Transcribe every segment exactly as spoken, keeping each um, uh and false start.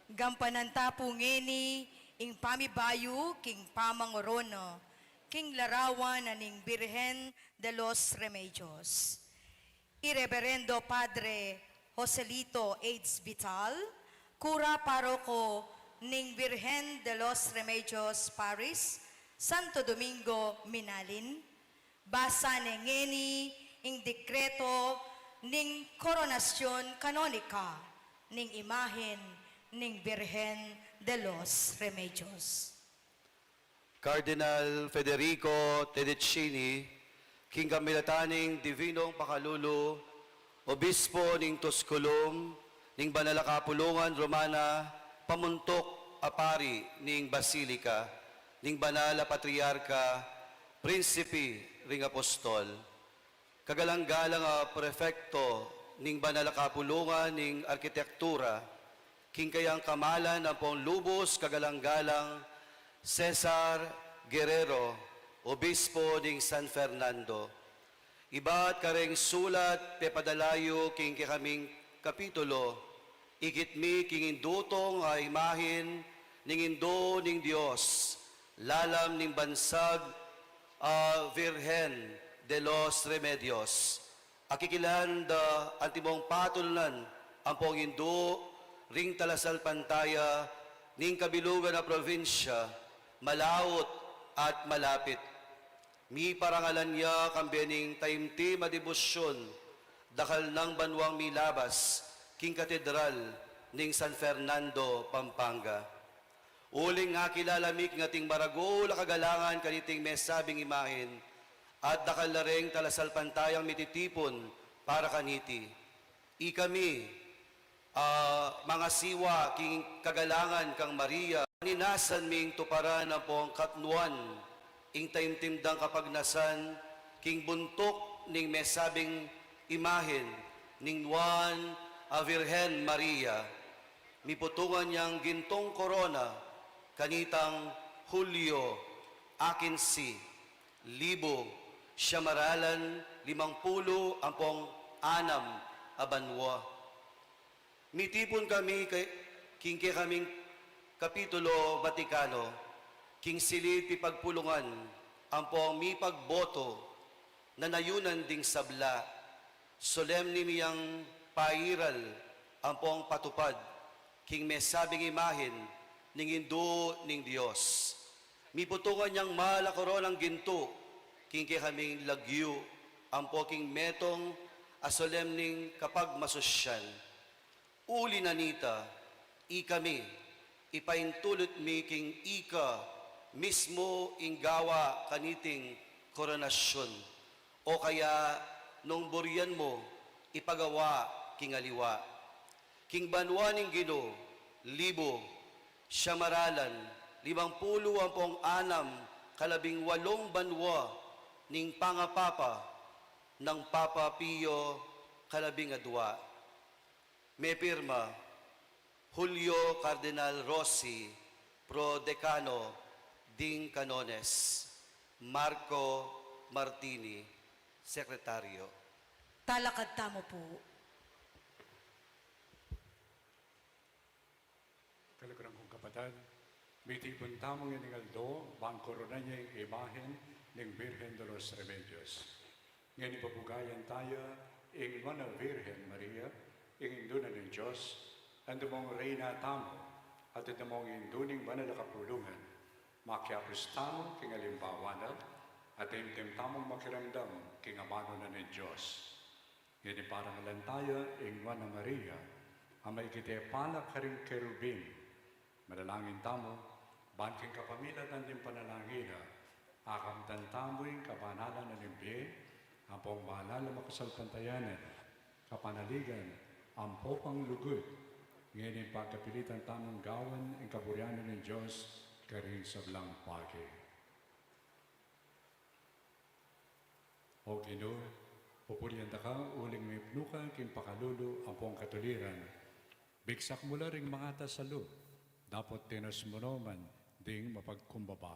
Gampanan ta pu ngeni ing pamibayu king pamangorona king larawan na ning Birhen de los Remedios. I Reverendo Padre Joselito Aids Vital, kura paroko ning Birhen de los Remedios Parish, Santo Domingo, Minalin, basa ne ngeni ing dekreto ning koronasyon kanonika ning imahen ning Birhen de los Remedios. Cardinal Federico Tedeccini, king kamilatan ning Divinong Pakalulu, Obispo ning Tusculum, ning Banal a Kapulungan Romana, pamuntuk a pari ning Basilika ning Banal a Patriarka, Prinsipe ring Apostol. Kagalang-galang a prefekto ning Banal a Kapulungan ning Arkitektura, king kayang kamalan ampong lubus kagalang-galang Cesar Guerrero, Obispo ning San Fernando. Ibat kareng sulat pepadala yu king kekaming kapitulo, ikit mi king indutong a imahen ning Indu ning Dios, lalam ning bansag a Virgen de los Remedios. Akikilan da antimong patulunan ampong indu ring talasalpantaya ning kabilugan a probinsya, malaut at malapit. Miparangalan ya kambe ning taimtim a debosyon dakal nang banuang milabas king Katedral ning San Fernando, Pampanga. Uling akilala mi king ating maragul a kagalangan kaniting mesabing imahen, at dakal la reng talasalpantayang mititipun para kaniti. Ikami, a, mangasiwa king kagalangan kang Maria, ninasan ming tuparan ampong katnuan ing taimtim dang kapagnasan king buntuk ning mesabing imahen ning Nuan a Virgen Maria. Miputungan yang gintung korona kanitang Hulyo akinsi, libu siam a ralan limang pulu ampong anam a banua. Mitipun kami ke-, king kekaming Kapitulo Vatikano, king silid pipagpulungan ampong mipagboto, nanayunan ding sabla, solemne mi yang pairal ampong patupad king mesabing imahen ning Indu ning Dios. Miputungan yang mal a koronang gintu king kekaming lagyu ampo king metung a solemneng kapagmasusyan. Uli na nita, ikami, ipaintulut mi king ika mismu ing gawa kaniting koronasyon, o kaya nung burian mu ipagawa king aliwa. King banua ning Ginu, libu siam a ralan limang pulu ampong anam kalabing walung banua ning pangapapa nang Papa Pio kalabing adua. Mepirma, Julio Cardinal Rossi, Pro Decano ding Canones, Marco Martini, Sekretaryo. Talakad tamu pu. Kaluguran kung kapatad, mitipun tamu ngening aldo bang koronan ya ing imahen ning Birhen de los Remedios. Ngeni pabugayan taya ing Nuan a Virgen Maria, ing Indu na ning Dios, antimong Reyna tamu, at antimong Indu ning Banal a Kapulungan. Makiapus tamu king alimbawa na, at taimtim tamung makiramdam king amanu na ning Dios. Ngeni parangalan taya ing Nuan a Maria, a maikit a palak karing kerubim. Manalangin tamu, ban king kapamilatan ding panalangin na, akamtan tamu ing kabanalan na ning bie, ampong banal a makasalpantayanan, kapanaligan, ampo panglugud, ngeni pagkapilitan tamung gawan ing kaburian na ning Dios karing sablang bage. O Ginu, pupurian da ka uling mipnu ka king pakalulu ampong katuliran. Bigsak mu la ring mangatas a lub, dapot tinas mu naman ding mapagkumbaba.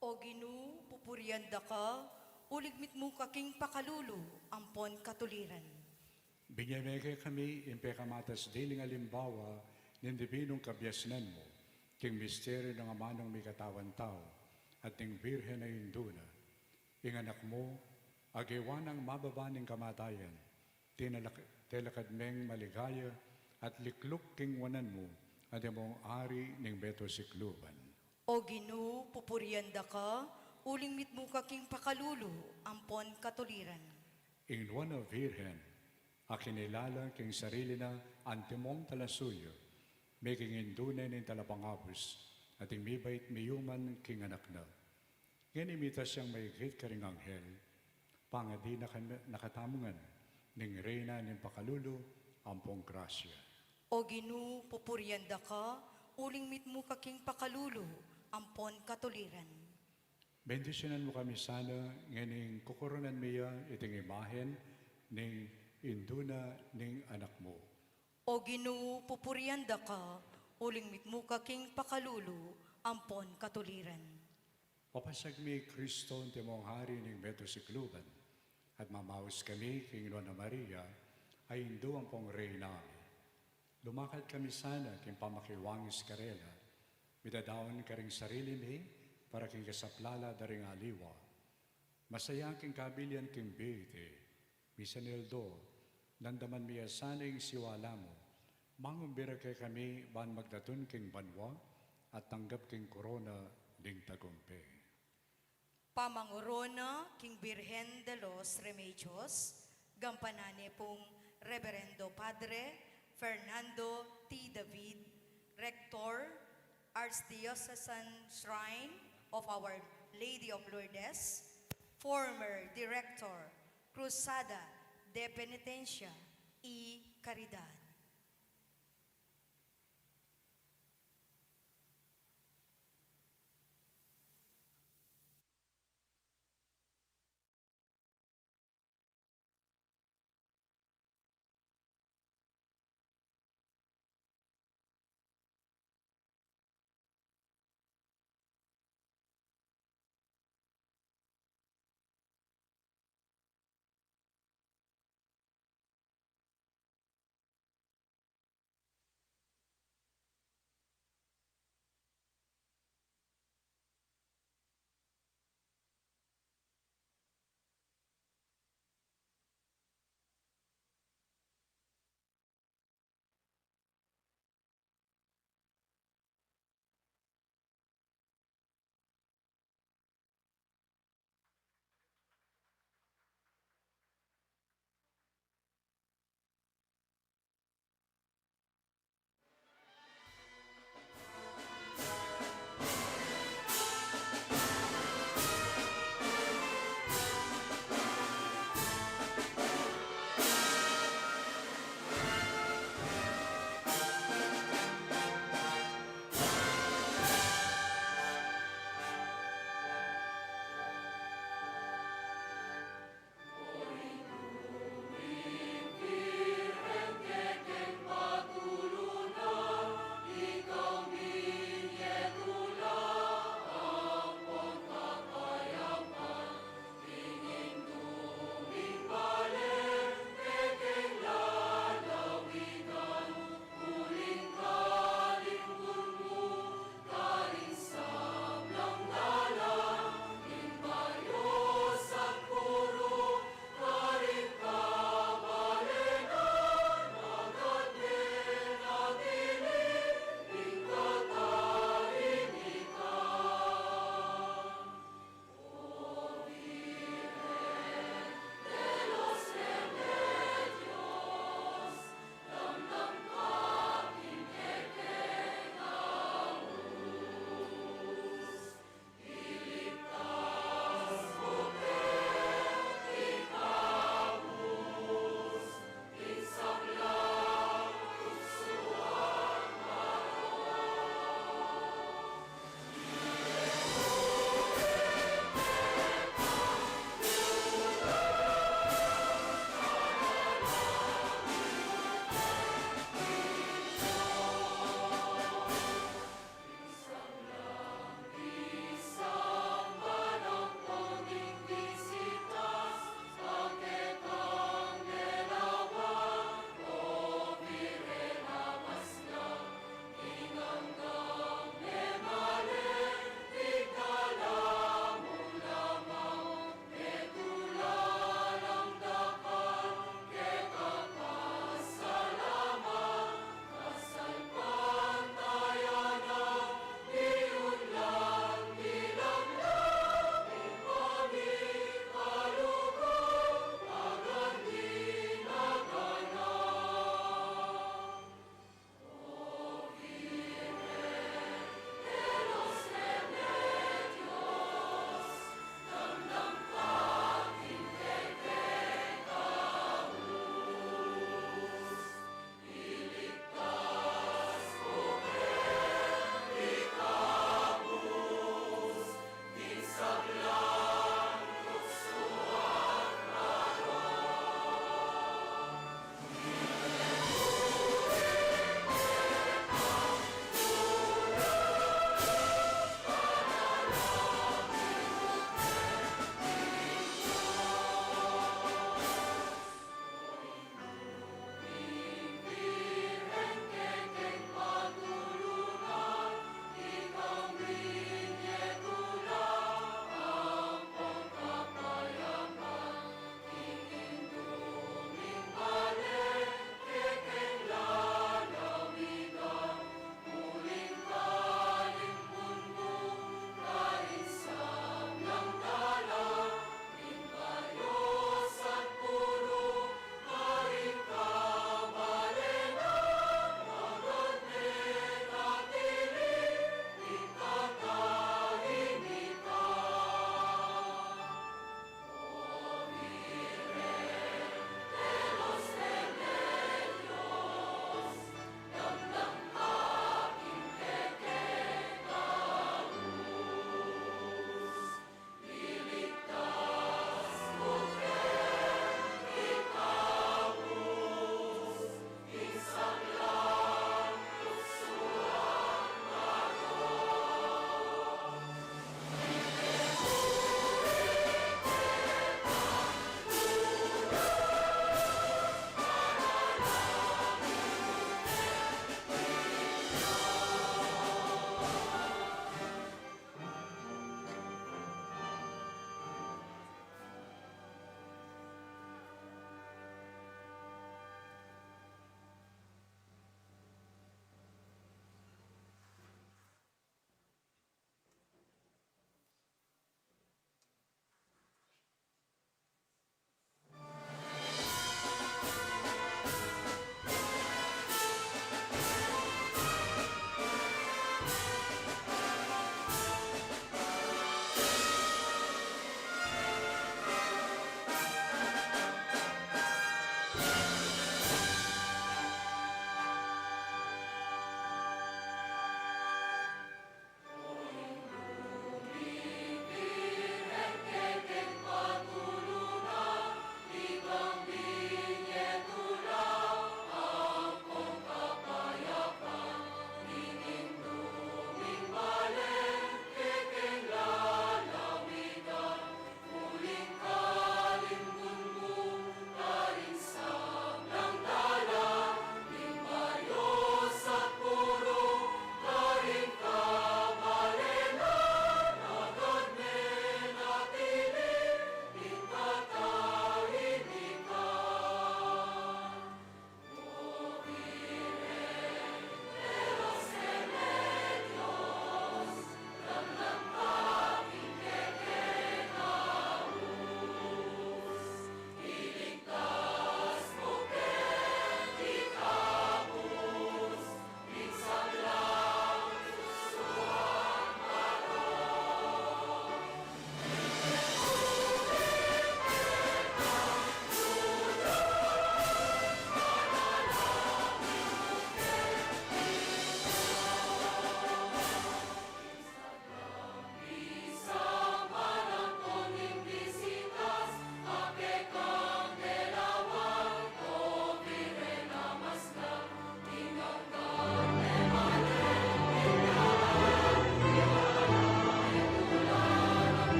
O Ginu, pupurian da ka uling mipnu ka king pakalulu ampon katuliran. Binie me kekami ing pekamatas dining alimbawa, Ning dibinung kabiasnan mu, king misteryu ning amanung mikatawan tau, at ning Birhen a Indu na, ing anak mu, a gewa nang mababa ning kamatayan, tinalak-, telakad meng maligaya, at likluk king wanan mu, antimong Ari ning meto sikluban. O Ginu, pupurian da ka, uling mitmu ka king pakalulu, ampon katuliran. Ing nuan a Virgen, a kinilala king sarili na antimong talasuyu, meging indu ne ning talapangabus, at ing mibait miyuman king anak na. Ngeni mita siang maigit karing anghel, pangadi na kami, na katamu ngan, ning reyna ning pakalulu, ampon grasya. O Ginu, pupurian da ka, uling mitmu ka king pakalulu, ampon katuliran. Bendisyunan mu kami sana, ngening kukoronan mi ya iting imahen ning indu na ning anak mu. O Ginu, pupurian da ka, uling mitmu ka king pakalulu, ampon katuliran. Papasag mi Kristo, antimong Hari ning meto sikluban, at mamaus kami king nuan a Maria, a indu ampong reyna mi. Lumakad kami sana king pamakiwangis karela, midadaun karing sarili mi para king kasaplalan da ring aliwa. Masaya king kabilian king bie iti, misan aldo, namdaman mi ya sana ing siwala mu, mangumbira kekami ban magdatun king banua, at tanggap king korona ding tagumpe. Pamangorona king Birhen de los Remedios, gampanan ne pung Reverendo Padre Fernando T. David, Rector, Archdiocesan Shrine of Our Lady of Lourdes, former Director, Cruzada de Penitencia y Caridad.